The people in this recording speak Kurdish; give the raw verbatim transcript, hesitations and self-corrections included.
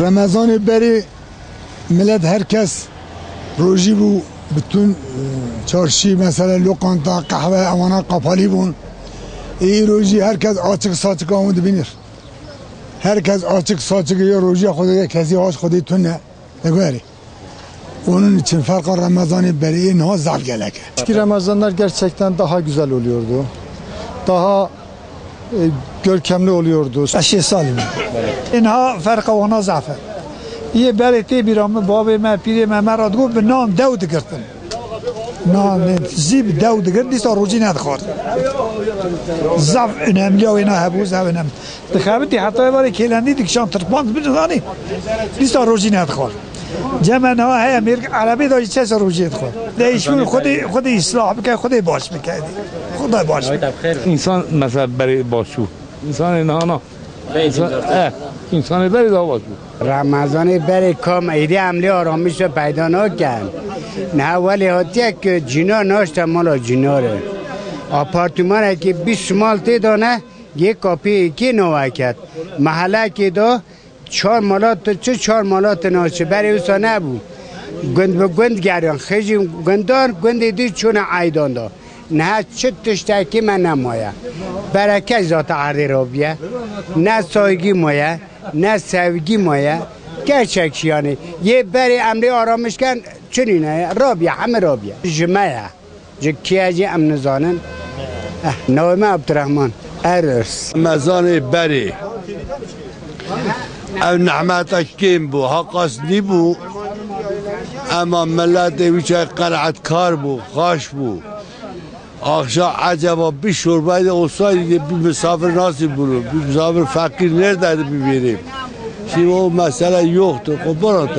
Remezanê berê millet, her kes rojî bû, bütün, e, çarşî, mesela lokanta, qehwe, ewana qapalî bûn. Ê îro jî her kes açik saçika wan dibînir. Her kes açik saçik ya rojiya xwe dike, kesî aç xwe dê tune. Diguherî. Onun için ferqa Remezanê berê niha zaf gelek e. Eski Ramazanlar gerçekten daha güzel oluyordu. Daha, e, görkemli oluyordu. Eşê Salim. Inha ferqa wana zaf e. Yê berê tê bîra min, babê me, pîrê me, me re digot, bi nan dew digirtin. Nan zî bi dew digirt, dîsa rojî nedixwar. Zaf önemli ya wêna hebû, zaf önemli. Dixebitî heta êvarê kêlendî dikişan tirpanc bin zanî. Dîsa rojî nedixwar. Cem me niha heye mêrik erebê de jî çese rojiyê dixwe. Dê îşûn Xwedê, Xwedê îslah bike, Xwedê baş bike. Xwedê baş bike. Însan mesela berê baş bû. Însanê niha na. Însan, eh, însanê berê daha baş bû. Remezanê berê kam êdî em lê aramiş ve peyda nakin. Niha welê hatiye ki cînar naşte mala cînarê. Apartmanekî bîst mal tê dane, yê kapiyê kê naveket. Mehelekê de çar mala tu çi, çar mala tu naçi. Berê wisa nebû. Gund bi gund geriyan. Xêjî gundan, gundê dî çûne eydan da. Niha çi tiştekî me nemaye. Bereket zata erdê rabiye. Ne saygî maye, ne sevgî maye. Gerçek yanî. Yê berê em lê aramiş ken, çi nîne ye? Rabiye, hemî rabiye. Ji me ye. Ji kî ye jî em nizanin. Eh, navê me Abdurrahman. Eris. Remezanê berê ev nehmeta kêm bû, ha qas nîbû. Ema miletê wî çay qenaetkar bû, xaş bû. Axşam acaba bir çorbayı da olsaydı diye bir misafir nasıl bulur? Bir misafir fakir neredeydi bir vereyim? Şimdi o mesele yoktur. O burada.